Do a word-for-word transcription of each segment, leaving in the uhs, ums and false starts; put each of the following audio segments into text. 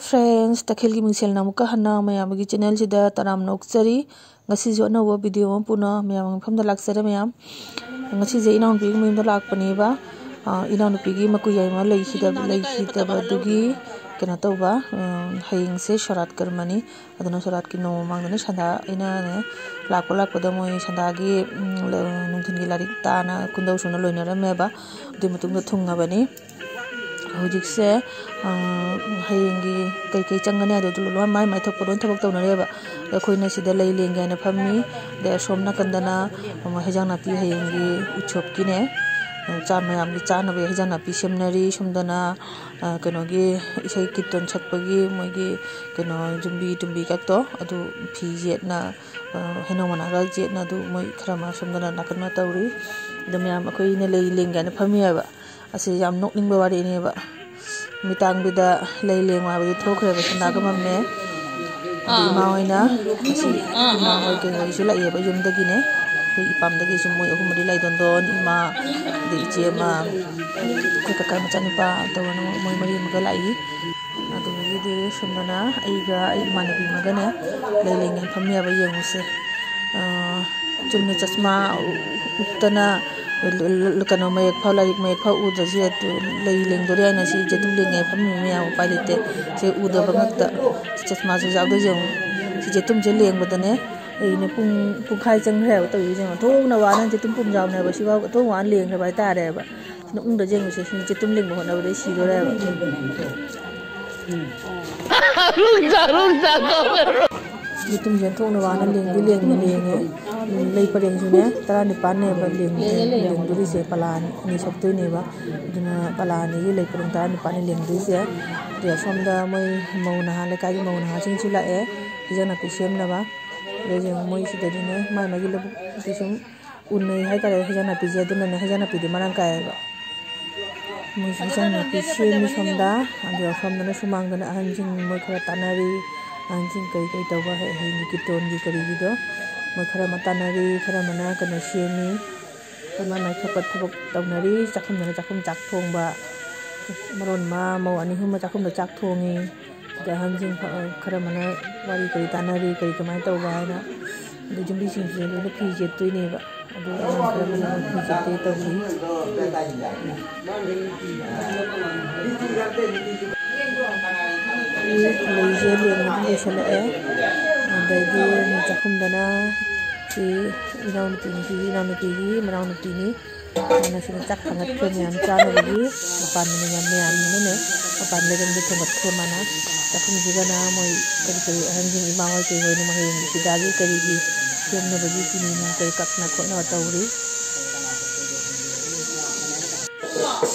Friends, ꯇꯈꯦꯜꯒꯤ ꯃꯤꯡꯁꯦꯜꯅ ꯑꯃꯨꯛꯀ ꯍꯟꯅ ꯃꯌꯥꯝꯒꯤ channelꯁꯤꯗ ꯇꯔꯥꯝꯅ ꯑꯣꯛꯆꯔꯤ꯫ ꯉꯁꯤꯁꯨ ꯑꯅꯧꯕ video ꯑꯃ ꯄꯨꯅ ꯃꯌꯥꯝꯒꯤ ꯃꯐꯝꯗ ꯂꯥꯛꯆꯔꯦ ꯃꯌꯥꯝ꯫ ꯉꯁꯤꯁꯦ ꯏꯅꯥꯎꯅꯨꯄꯤꯒꯤ ꯃꯌꯨꯝꯗ ꯂꯥꯛꯄꯅꯦꯕ꯫ ꯑ, ꯏꯅꯥꯎꯅꯨꯄꯤꯒꯤ ꯃꯀꯨ ꯌꯥꯏꯃ ꯂꯩꯈꯤꯗꯕ, ꯂꯩꯈꯤꯗꯕꯗꯨꯒꯤ ꯀꯩꯅꯣ ꯇꯧꯕ, ꯎꯝ, ꯍꯌꯦꯡꯁꯦ ꯁꯣꯔꯥꯠ ꯀꯔꯃꯅꯤ꯫ ꯑꯗꯨꯅ ꯁꯣꯔꯥꯠꯀꯤ ꯅꯣꯡꯃ ꯃꯃꯥꯡꯗꯅꯦ ꯁꯟꯗꯥ ꯑꯩꯅꯅꯦ ꯂꯥꯛꯄ ꯂꯥꯛꯄꯗ ꯃꯣꯏ ꯁꯟꯗꯥꯒꯤ, ꯎꯝ, ꯂ-, ꯅꯨꯡꯊꯤꯜꯒꯤ ꯂꯥꯏꯔꯤꯛ ꯇꯥꯅ ꯀꯨꯟꯗꯧ ꯁꯨꯅ ꯂꯣꯏꯅꯔꯝꯃꯦꯕ꯫ ꯑꯗꯨꯒꯤ ꯃꯇꯨꯡꯗ ꯊꯨꯡꯉꯕꯅꯤ꯫ ꯍꯧꯖꯤꯛꯁꯦ, ꯑ, ꯍꯌꯦꯡꯒꯤ ꯀꯩꯀꯩ ꯆꯪꯒꯅꯤ ꯍꯥꯏꯗꯣ ꯑꯗꯨ ꯂꯣꯏ ꯃꯥꯏ ꯃꯥꯏ ꯊꯣꯛꯄ ꯂꯣꯏ ꯊꯕꯛ ꯇꯧꯅꯔꯦꯕ꯫ ꯑꯗꯣ ꯑꯩꯈꯣꯏꯅ ꯁꯤꯗ ꯂꯩ ꯂꯦꯡꯒꯦ ꯍꯥꯏꯅ ꯐꯝꯃꯤ꯫ ꯑꯗꯩ ꯑꯁꯣꯝ ꯅꯥꯀꯟꯗꯅ ꯑꯃꯨꯛ ꯍꯩꯖꯥꯡ ꯅꯥꯄꯤ ꯍꯌꯦꯡꯒꯤ ꯎꯠꯁꯣꯞꯀꯤꯅꯦ, ꯑ, ꯆꯥ-, ꯃꯌꯥꯝꯒꯤ ꯆꯥꯅꯕ ꯍꯩꯖꯥꯡ ꯅꯥꯄꯤ ꯁꯦꯝꯅꯔꯤ꯫ ꯁꯣꯝꯗꯅ, ꯑ, ꯀꯩꯅꯣꯒꯤ ꯏꯁꯩ ꯀꯤꯔꯇꯟ ꯁꯛꯄꯒꯤ ꯃꯣꯏꯒꯤ ꯀꯩꯅꯣ ꯌꯨꯝꯕꯤ ꯇꯨꯝꯕꯤ ꯀꯠꯇꯣ ꯑꯗꯨ ꯐꯤ ꯌꯦꯠꯅ, ꯑ, ꯍꯩꯅꯧ ꯃꯅꯥꯒ ꯌꯦꯠꯅ ꯑꯗꯨ ꯃꯣꯏ ꯈꯔ ꯑꯃ ꯁꯣꯝꯗꯅ ꯅꯥꯀꯟ ꯑꯃ ꯇꯧꯔꯤ꯫ ꯑꯗꯣ ꯃꯌꯥꯝ ꯑꯩꯈꯣꯏꯅ ꯂꯩ ꯂꯦꯡꯒꯦ ꯍꯥꯏꯅ ꯐꯝꯃꯤ ꯍꯥꯏꯕ꯫ ꯑꯁꯤ ꯌꯥꯝ ꯅꯣꯛꯅꯤꯡꯕ ꯋꯥꯔꯤꯅꯦꯕ꯫ ꯃꯤꯇꯥꯡꯕꯤꯗ ꯂꯩ ꯂꯦꯡꯉꯨ ꯍꯥꯏꯕꯗꯤ ꯊꯣꯛꯈ꯭ꯔꯦꯕ, ꯁꯟꯗꯥꯒ ꯃꯝꯃꯦ꯫ ꯑꯗꯩ ꯑꯥ꯫ ꯏꯃꯥ ꯍꯣꯏꯅ ꯉꯁꯤ ꯑꯥ, ꯏꯃꯥ ꯑꯥ, ꯍꯣꯏ ꯑꯥ꯫ ꯀꯩ ꯍꯣꯏꯁꯨ ꯂꯥꯛꯑꯦꯕ ꯌꯨꯝꯗꯒꯤꯅꯦ꯫ ꯑꯩꯈꯣꯏ ꯏꯄꯥꯝꯗꯒꯤ ꯁꯨꯝ ꯃꯣꯏ ꯑꯍꯨꯝ ꯃꯔꯤ ꯂꯥꯛꯏ, ꯗꯣꯟꯗꯣꯟ, ꯏꯃꯥ, ꯑꯗꯩ ꯏꯆꯦ ꯑꯃ, ꯑꯩꯈꯣꯏ ꯀꯀꯥ ꯃꯆꯥꯅꯨꯄꯥ ꯇꯧꯔꯅ ꯃꯣꯏ ꯃꯔꯤ ꯑꯃꯒ ꯂꯥꯛꯏ꯫ ꯑꯗꯨꯗꯒꯤꯗꯤ ꯁꯣꯝꯗꯅ ꯑꯩꯒ ꯑꯩ ꯏꯃꯥꯟꯅꯕꯤ ꯑꯃꯒꯅꯦ ꯂꯩ ꯂꯦꯡꯉꯦ ꯐꯝꯃꯦꯕ, ꯌꯦꯡꯉꯨꯁꯦ꯫ ꯑ, ꯆꯨꯝꯅ ꯆꯁꯃꯥ ꯎꯞꯇꯅ ꯀꯩꯅꯣ ꯃꯌꯦꯛ ꯐꯥꯎ, ꯂꯥꯏꯔꯤꯛ ꯃꯌꯦꯛ ꯐꯥꯎ ꯎꯗ꯭ꯔꯁꯨ ꯌꯥꯏ꯫ ꯂꯩ ꯂꯦꯡꯗꯣꯔꯦ ꯍꯥꯏꯅ ꯁꯤ ꯆꯦꯇꯨꯝ ꯂꯦꯡꯉꯦ ꯐꯝꯃꯤ ꯃꯌꯥꯝ ꯎꯄꯥꯏ ꯂꯩꯇꯦ꯫ ꯁꯤ ꯎꯗꯕ ꯉꯛꯇ꯫ ꯆꯁꯃꯥꯁꯨ ꯌꯥꯎꯗꯣꯏꯁꯦ ꯌꯦꯡꯉꯨ꯫ ꯁꯤ ꯆꯦꯇꯨꯝꯁꯦ ꯂꯦꯡꯕꯗꯅꯦ ꯑꯩꯅ ꯄꯨꯡ ꯄꯨꯡꯈꯥꯏ ꯆꯪꯈ꯭ꯔꯦꯕ ꯇꯧꯔꯤꯁꯦ ꯌꯦꯡꯉꯨ꯫ ꯊꯣꯡꯅ ꯋꯥꯅ ꯆꯦꯇꯨꯝ ꯄꯨꯝ ꯌꯥꯎꯅꯦꯕ ꯁꯤꯐꯥꯎ ꯊꯣꯡ ꯋꯥꯅ ꯂꯦꯡꯈ꯭ꯔꯕ ꯍꯥꯏꯇꯥꯔꯦꯕ꯫ ꯅꯣꯛꯅꯤꯡꯗ꯭ꯔ ꯌꯦꯡꯉꯨꯁꯦ꯫ ꯁꯤ ꯆꯦꯇꯨꯝ ꯂꯦꯡꯕ ꯍꯣꯠꯅꯕꯗ ꯑꯩ ꯁꯤꯗꯣꯔꯦꯕ꯫ ꯆꯦꯇꯨꯝꯁꯦ ꯊꯣꯡꯅ ꯋꯥꯅ ꯂꯦꯡꯗꯤ ꯂꯦꯡꯅ ꯂꯦꯡꯉꯦ꯫ ꯂꯩ ꯄꯔꯦꯡꯁꯨꯅꯦ ꯇꯔꯥꯅꯤꯄꯥꯟꯅꯦꯕ ꯂꯦꯡ-, ꯂꯦꯡꯗꯣꯔꯤꯁꯦ, ꯄꯂꯥ ꯑꯅꯤ ꯁꯛꯇꯣꯏꯅꯦꯕ꯫ ꯑꯗꯨꯅ ꯄꯂꯥ ꯑꯅꯤꯒꯤ ꯂꯩ ꯄꯔꯦꯡ ꯇꯔꯥꯅꯤꯄꯥꯟꯅꯤ ꯂꯦꯡꯗꯣꯏꯁꯦ꯫ ꯑꯗꯩ ꯑꯁꯣꯝꯗ ꯃꯣꯏ ꯃꯧ ꯅꯍꯥ, ꯂꯩꯀꯥꯏꯒꯤ ꯃꯧ ꯅꯍꯥꯁꯤꯡꯁꯨ ꯂꯥꯛꯑꯦ ꯍꯤꯟꯖꯥꯡ ꯅꯥꯄꯤ ꯁꯦꯝꯅꯕ꯫ ꯑꯗꯩ ꯃꯣꯏ ꯁꯤꯗꯗꯤꯅꯦ ꯃꯥꯏ ꯃꯥꯒꯤ ꯂꯧꯕꯨꯛꯇꯤ ꯁꯨꯝ ꯎꯅꯩ ꯍꯥꯏꯇꯥꯔꯦ, ꯍꯩꯖꯥꯡ ꯅꯥꯄꯤꯁꯦ꯫ ꯑꯗꯨꯅꯅꯦ ꯍꯩꯖꯥꯡ ꯅꯥꯄꯤꯗꯤ ꯃꯔꯥꯡ ꯀꯥꯏꯌꯦꯕ꯫ ꯃꯣꯏꯁꯨ ꯍꯩꯖꯥꯡ ꯅꯥꯄꯤ ꯁꯦꯝꯃꯤ ꯁꯣꯝꯗ꯫ ꯑꯗꯨꯒ ꯁꯣꯝꯗꯅ ꯁꯨꯃꯥꯡꯗꯅ ꯑꯍꯟꯁꯤꯡ ꯃꯣꯏ ꯈꯔ ꯇꯥꯟꯅꯔꯤ꯫ ꯑꯍꯟꯁꯤꯡ ꯀꯔꯤ ꯀꯔꯤ ꯇꯧꯕ ꯍꯌꯦꯡꯒꯤ ꯀꯤꯔꯇꯣꯟꯒꯤ ꯀꯔꯤꯒꯤꯗꯣ ꯃꯣꯏ ꯈꯔ ꯑꯃ ꯇꯥꯟꯅꯔꯤ, ꯈꯔ ꯑꯃꯅ ꯀꯩꯅꯣ ꯁꯦꯝꯃꯤ꯫ ꯑꯩꯈꯣꯏ ꯃꯥꯏ ꯃꯥꯏ ꯊꯣꯛꯄ ꯊꯕꯛ ꯇꯧꯅꯔꯤ꯫ ꯆꯥꯛꯈꯨꯝꯗꯅ ꯆꯥꯛꯈꯨꯝ ꯆꯥꯛ ꯊꯣꯡꯕ꯫ ꯃꯔꯣꯟ ꯑꯃ ꯃꯧ ꯑꯅꯤ ꯑꯍꯨꯝꯅ ꯆꯥꯛꯈꯨꯝꯗ ꯆꯥꯛ ꯊꯣꯡꯉꯤ꯫ ꯑꯗ ꯑꯍꯟꯁꯤꯡ ꯈꯔ ꯑꯃꯅ ꯋꯥꯔꯤ ꯀꯔꯤ ꯇꯥꯟꯅꯔꯤ, ꯀꯔꯤ ꯀꯃꯥꯏꯅ ꯇꯧꯕ ꯍꯥꯏꯅ, ꯑꯗꯩ ꯌꯨꯝꯕꯤꯁꯤꯡꯁꯤꯁꯨ ꯂꯣꯏꯅ ꯐꯤ ꯆꯦꯠꯇꯣꯏꯅꯦꯕ꯫ ꯑꯗꯨ ꯑꯉꯥꯡ ꯈꯔ ꯑꯃꯅ ꯐꯤ ꯆꯦꯠꯇꯣꯏ ꯇꯧꯔꯤ꯫ ꯂꯩꯁꯦ ꯂꯦꯡꯕꯗꯤ ꯂꯣꯏꯁꯤꯜꯂꯛꯑꯦ꯫ ꯑꯗꯩꯗꯤ ꯆꯥꯛꯈꯨꯝꯗꯅ ꯁꯤ ꯏꯅꯥꯎꯅꯨꯄꯤꯅꯤ, ꯁꯤꯒꯤ ꯏꯅꯥꯎꯅꯨꯄꯤꯒꯤ ꯃꯅꯥꯎꯅꯨꯄꯤꯅꯤ꯫ ꯃꯥꯅ ꯁꯤꯗ ꯆꯥꯛ ꯊꯥꯡꯒꯠꯈ꯭ꯔꯦ ꯃꯌꯥꯝ ꯆꯥꯅꯕꯒꯤ꯫ ꯃꯄꯥꯟ ꯃꯌꯥꯝ, ꯃꯌꯥꯝꯅꯤꯅꯅꯦ, ꯃꯄꯥꯟ ꯂꯩꯔꯝꯗ ꯊꯣꯡꯒꯠꯈ꯭ꯔꯦ ꯃꯥꯅ꯫ ꯆꯥꯛꯈꯨꯝꯁꯤꯗꯅ ꯃꯣꯏ ꯀꯔꯤ ꯀꯔꯤ ꯑꯍꯟꯁꯤꯡ, ꯏꯃꯥ ꯍꯣꯏ ꯀꯩ ꯍꯣꯏꯅ ꯃꯍꯌꯦꯡꯒꯤ ꯐꯤꯗꯥꯒꯤ ꯀꯔꯤꯒꯤ ꯁꯦꯝꯅꯕꯒꯤ ꯆꯤꯅꯤ ꯅꯨꯡ ꯀꯔꯤ ꯀꯛꯅ ꯈꯣꯠꯅꯕ ꯇꯧꯔꯤ꯫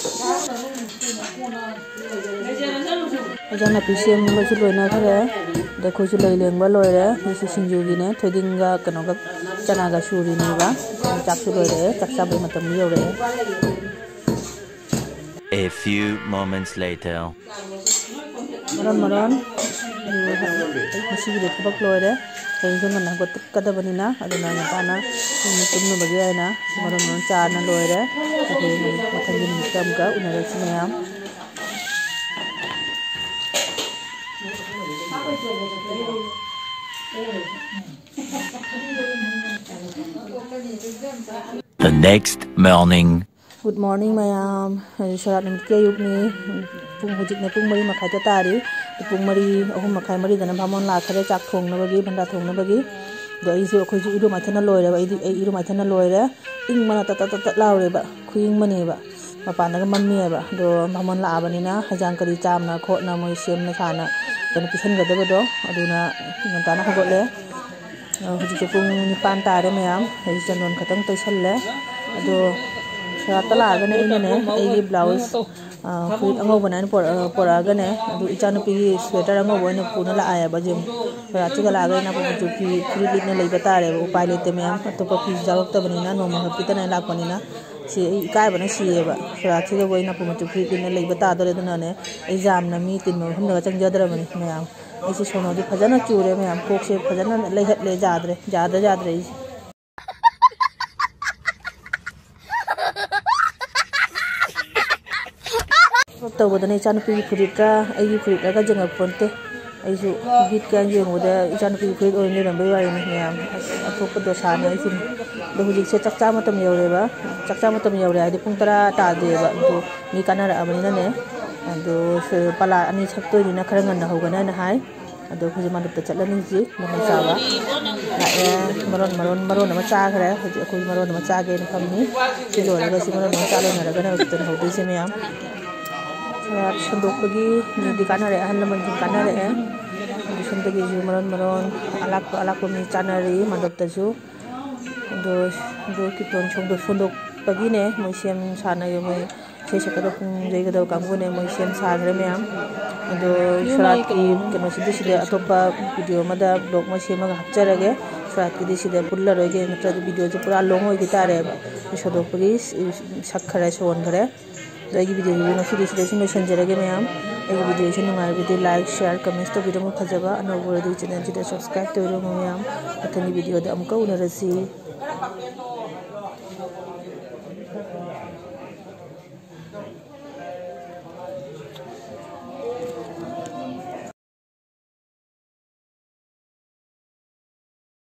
ꯏꯟꯖꯥꯡ ꯅꯥꯄꯤ ꯁꯦꯝꯕꯁꯨ ꯂꯣꯏꯅꯈ꯭ꯔꯦ꯫ ꯑꯗ ꯑꯩꯈꯣꯏꯁꯨ ꯂꯩ ꯂꯦꯡꯕ ꯂꯣꯏꯔꯦ꯫ ꯁꯤꯁꯨ ꯁꯤꯡꯖꯨꯒꯤꯅꯦ, ꯊꯣꯏꯗꯤꯡꯒ ꯀꯩꯅꯣꯒ ꯆꯅꯥꯒ ꯁꯨꯔꯤꯅꯦꯕ꯫ ꯆꯥꯛꯁꯨ ꯂꯣꯏꯔꯛꯑꯦ, ꯆꯥꯛ ꯆꯥꯕꯩ ꯃꯇꯝ ꯌꯧꯔꯛꯑꯦ꯫ A few moments later. ꯃꯔꯣꯟ ꯃꯔꯣꯟ, ꯎꯝ, ꯉꯁꯤꯒꯤꯗꯤ ꯊꯕꯛ ꯂꯣꯏꯔꯦ꯫ ꯍꯌꯦꯡꯁꯨ ꯉꯟꯅ ꯍꯧꯒꯠꯀꯗꯕꯅꯤꯅ, ꯑꯗꯨꯅ ꯉꯟꯇꯥꯅ ꯇꯨꯝꯅ-, ꯇꯨꯝꯅꯕꯒꯤ ꯍꯥꯏꯅ ꯃꯔꯣꯟ ꯃꯔꯣꯟ ꯆꯥꯅ ꯂꯣꯏꯔꯦ꯫ ꯑꯗꯨ ꯃꯊꯪꯒꯤ ꯅꯨꯃꯤꯠꯇ ꯑꯃꯨꯛꯀ ꯎꯅꯔꯁꯤ ꯃꯌꯥꯝ꯫ The next morning. Good morning ꯃꯌꯥꯝ꯫ ꯍꯧꯖꯤꯛ ꯁꯣꯔꯥꯠ ꯅꯨꯃꯤꯠꯀꯤ ꯑꯌꯨꯛꯅꯤ꯫ ꯄꯨꯡ, ꯍꯧꯖꯤꯛꯅ ꯄꯨꯡ ꯃꯔꯤ ꯃꯈꯥꯏꯗ ꯇꯥꯔꯤ꯫ ꯄꯨꯡ ꯃꯔꯤ, ꯑꯍꯨꯝ ꯃꯈꯥꯏ, ꯃꯔꯤꯗꯅ ꯕꯥꯃꯣꯟ ꯂꯥꯛꯈ꯭ꯔꯦ ꯆꯥꯛ ꯊꯣꯡꯅꯕꯒꯤ, ꯚꯟꯗꯥ ꯊꯣꯡꯅꯕꯒꯤ꯫ ꯑꯗꯣ ꯑꯩꯁꯨ, ꯑꯩꯈꯣꯏꯁꯨ ꯏꯔꯨ ꯃꯥꯏꯊꯅ ꯂꯣꯏꯔꯦꯕ꯫ ꯑꯩꯗꯤ, ꯑꯩ ꯏꯔꯨ ꯃꯥꯏꯊꯅ ꯂꯣꯏꯔꯦ꯫ ꯏꯪꯕꯅ ꯇꯠ ꯇꯠ ꯇꯠ ꯇꯠ ꯂꯥꯎꯔꯦꯕ꯫ ꯈꯨꯌꯤꯡꯕꯅꯦꯕ꯫ ꯃꯄꯥꯟꯗꯒ ꯃꯝꯃꯦꯕ꯫ ꯑꯗꯣ ꯕꯥꯃꯣꯟ ꯂꯥꯛꯑꯕꯅꯤꯅ ꯍꯩꯖꯥꯡ ꯀꯔꯤ ꯆꯥꯝꯅ ꯈꯣꯠꯅ ꯃꯣꯏ ꯁꯦꯝꯅ ꯁꯥꯅ ꯀꯩꯅꯣ ꯄꯤꯁꯟꯒꯗꯕꯗꯣ, ꯑꯗꯨꯅ ꯉꯟꯇꯥꯅ ꯍꯧꯒꯠꯂꯦ꯫ ꯑ, ꯍꯧꯖꯤꯛꯁꯦ ꯄꯨꯡ ꯅꯤꯄꯥꯟ ꯇꯥꯔꯦ ꯃꯌꯥꯝ꯫ ꯑꯩ ꯆꯟꯗꯣꯟ ꯈꯛꯇꯪ ꯇꯩꯁꯜꯂꯦ꯫ ꯑꯗꯣ ꯁꯣꯔꯥꯠꯇ ꯂꯥꯛꯑꯒꯅ ꯑꯩꯅꯅꯦ, ꯑꯩꯒꯤ blouse, ꯑ, ꯐꯨꯔꯤꯠ ꯑꯉꯧꯕꯅꯦ ꯑꯩꯅ ꯄꯣꯔꯛ-, ꯑ, ꯄꯣꯔꯛꯑꯒꯅꯦ, ꯑꯗꯨ ꯏꯆꯥꯅꯨꯄꯤꯒꯤ sweater ꯑꯉꯧꯕ ꯑꯣꯏꯅ ꯄꯨꯅ ꯂꯥꯛꯑꯦꯕ꯫ ꯁꯣꯔꯥꯠꯁꯤꯒ ꯂꯥꯛꯑꯒ ꯑꯩꯅ ꯃꯆꯨ ꯐꯤ ꯐꯨꯔꯤꯠ ꯂꯤꯠꯅ ꯂꯩꯕ ꯇꯥꯔꯦꯕ꯫ ꯎꯄꯥꯏ ꯂꯩꯇꯦ ꯃꯌꯥꯝ, ꯑꯇꯣꯞꯄ ꯐꯤꯁꯨ ꯌꯥꯎꯔꯛꯇꯕꯅꯤꯅ, ꯅꯣꯡꯃ ꯈꯛꯀꯤꯇꯅꯦ ꯂꯥꯛꯄꯅꯤꯅ꯫ ꯁꯤ ꯑꯩ ꯏꯀꯥꯏꯕꯅ ꯁꯤꯔꯦꯕ꯫ ꯁꯣꯔꯥꯠꯁꯤꯗꯕꯨ ꯑꯩꯅ ꯃꯆꯨ ꯐꯨꯔꯤꯠ ꯂꯤꯠꯅ ꯂꯩꯕ ꯇꯥꯗꯣꯔꯦ꯫ ꯑꯗꯨꯅꯅꯦ, ꯑꯩ ꯌꯥꯝꯅ ꯃꯤ ꯇꯤꯟꯕ ꯃꯐꯝꯗꯒ ꯆꯪꯖꯗ꯭ꯔꯕꯅꯤ ꯃꯌꯥꯝ꯫ ꯑꯩꯁꯦ ꯁꯣꯅꯣꯗꯤ ꯐꯖꯅ ꯆꯨꯔꯦ ꯃꯌꯥꯝ꯫ ꯀꯣꯛꯁꯦ ꯐꯖꯅ ꯂꯩꯍꯠꯂꯦ꯫ ꯌꯥꯗ꯭ꯔꯦ, ꯌꯥꯗ꯭ꯔꯦ, ꯌꯥꯗ꯭ꯔꯦ ꯑꯩꯁꯦ꯫ ꯇꯧꯕꯗꯅ ꯏꯆꯥꯅꯨꯄꯤꯒꯤ ꯐꯨꯔꯤꯠꯀ ꯑꯩꯒꯤ ꯐꯨꯔꯤꯠꯀꯒ ꯌꯦꯡꯉꯛꯄ ꯅꯠꯇꯦ꯫ ꯑꯩꯁꯨ ꯕꯤꯠꯀ ꯌꯦꯡꯕꯗ ꯏꯆꯥꯅꯨꯄꯤꯒꯤ ꯐꯨꯔꯤꯠ ꯑꯣꯏꯅ ꯂꯩꯔꯝꯕꯩ ꯋꯥꯔꯤꯅꯤ ꯃꯌꯥꯝ꯫ ꯑꯁ, ꯑꯇꯣꯞꯄ ꯗꯣꯁꯥꯅꯤ ꯑꯩꯁꯨꯅꯤ꯫ ꯑꯗꯣ ꯍꯧꯖꯤꯛꯁꯦ ꯆꯥꯛ ꯆꯥ ꯃꯇꯝ ꯌꯧꯔꯦꯕ꯫ ꯆꯥꯛ ꯆꯥ ꯃꯇꯝ ꯌꯧꯔꯦ ꯍꯥꯏꯗꯤ ꯄꯨꯡ ꯇꯔꯥ ꯇꯥꯗꯦꯕ꯫ ꯑꯗꯣ ꯃꯤ ꯀꯥꯟꯅꯔꯛꯑꯕꯅꯤꯅꯅꯦ꯫ ꯑꯗꯣ ꯁ-, ꯄꯂꯥ ꯑꯅꯤ ꯁꯛꯇꯣꯏꯅꯤꯅ ꯈꯔ ꯉꯟꯅ ꯍꯧꯒꯅꯤ ꯍꯥꯏꯅ ꯍꯥꯏ꯫ ꯑꯗꯣ ꯑꯩꯈꯣꯏꯁꯦ ꯃꯔꯨꯞꯇ ꯆꯠꯂꯅꯤ ꯍꯧꯖꯤꯛ ꯃꯣꯃꯣ ꯆꯥꯕ꯫ ꯂꯥꯛꯑꯦ꯫ ꯃꯔꯣꯟ, ꯃꯔꯣꯟ, ꯃꯔꯣꯟ ꯑꯃ ꯆꯥꯈ꯭ꯔꯦ꯫ ꯍꯧꯖꯤꯛ ꯑꯩꯈꯣꯏ ꯃꯔꯣꯟ ꯑꯃ ꯆꯥꯒꯦꯅ ꯐꯝꯃꯤ꯫ ꯁꯤ ꯂꯣꯏꯔꯒ ꯁꯤ ꯃꯔꯣꯟ ꯑꯃ ꯆꯥ ꯂꯣꯏꯅꯔꯒꯅꯦ ꯍꯧꯖꯤꯛꯇ ꯍꯧꯗꯣꯏꯁꯦ ꯃꯌꯥꯝ꯫ ꯁꯣꯔꯥꯠ ꯁꯟꯗꯣꯛꯄꯒꯤ ꯃꯤꯗꯤ ꯀꯥꯟꯅꯔꯦ, ꯑꯍꯜ ꯂꯃꯟꯁꯤꯡ ꯀꯥꯟꯅꯔꯛꯑꯦ꯫ ꯑꯗꯨ ꯁꯣꯝꯗꯒꯤꯁꯨ ꯃꯔꯣꯟ, ꯃꯔꯣꯟ ꯑꯂꯥꯛꯄ, ꯑꯂꯥꯛꯄ ꯃꯤ ꯆꯥꯅꯔꯤ ꯃꯟꯗꯞꯇꯁꯨ꯫ ꯑꯗꯣ, ꯑꯗꯣ ꯀꯤꯔꯇꯣꯟ ꯁꯣꯝꯗ ꯁꯣꯟꯗꯣꯛꯄꯒꯤꯅꯦ ꯃꯣꯏ ꯁꯦꯝ ꯁꯥꯟꯅꯔꯤ꯫ ꯃꯣꯏ ꯏꯁꯩ ꯁꯛꯀꯗꯕ ꯄꯨꯡ ꯌꯩꯒꯗꯕ ꯀꯥꯡꯕꯨꯅꯦ ꯃꯣꯏ ꯁꯦꯝ ꯁꯥꯈ꯭ꯔꯦ ꯃꯌꯥꯝ꯫ ꯑꯗꯣ ꯁꯣꯔꯥꯠꯀꯤ ꯀꯩꯅꯣꯁꯤꯗꯤ ꯁꯤꯗ ꯑꯇꯣꯞꯄ ꯚꯤꯗꯤꯑꯣ ꯑꯃꯗ ꯕ꯭ꯂꯣꯛ ꯑꯃ ꯁꯦꯝꯃꯒ ꯍꯥꯞꯆꯔꯒꯦ꯫ ꯁꯣꯔꯥꯠꯀꯤꯗꯤ ꯁꯤꯗ ꯄꯨꯜꯂꯔꯣꯏꯒꯦ, ꯅꯠꯇ꯭ꯔꯗꯤ ꯚꯤꯗꯤꯑꯣꯁꯦ ꯄꯨꯔꯥ ꯂꯣꯡ ꯑꯣꯏꯈꯤ ꯇꯥꯔꯦꯕ꯫ ꯁꯣꯟꯗꯣꯛꯄꯒꯤ ꯁꯛꯈꯔꯦ, ꯁꯣꯟꯈꯔꯦ꯫ ꯑꯗꯣ ꯑꯩꯒꯤ ꯚꯤꯗꯤꯑꯣꯁꯤꯗꯤ ꯉꯁꯤꯗꯤ ꯁꯤꯗ ꯁꯨꯝ ꯂꯣꯏꯁꯤꯟꯖꯔꯒꯦ ꯃꯌꯥꯝ꯫ ꯑꯩꯒꯤ ꯚꯤꯗꯤꯑꯣꯁꯤ ꯅꯨꯡꯉꯥꯏꯔꯕꯗꯤ like, share, comments ꯇꯧꯕꯤꯔꯝꯃꯨ꯫ ꯐꯖꯕ ꯑꯅꯧꯕ ꯑꯣꯏꯔꯗꯤ ꯆꯦꯅꯦꯜꯁꯤꯗ subscribe ꯇꯧꯕꯤꯔꯝꯃꯨ ꯃꯌꯥꯝ꯫ ꯃꯊꯪꯒꯤ ꯚꯤꯗꯤꯑꯣꯗ ꯑꯃꯨꯛꯀ ꯎꯅꯔꯁꯤ꯫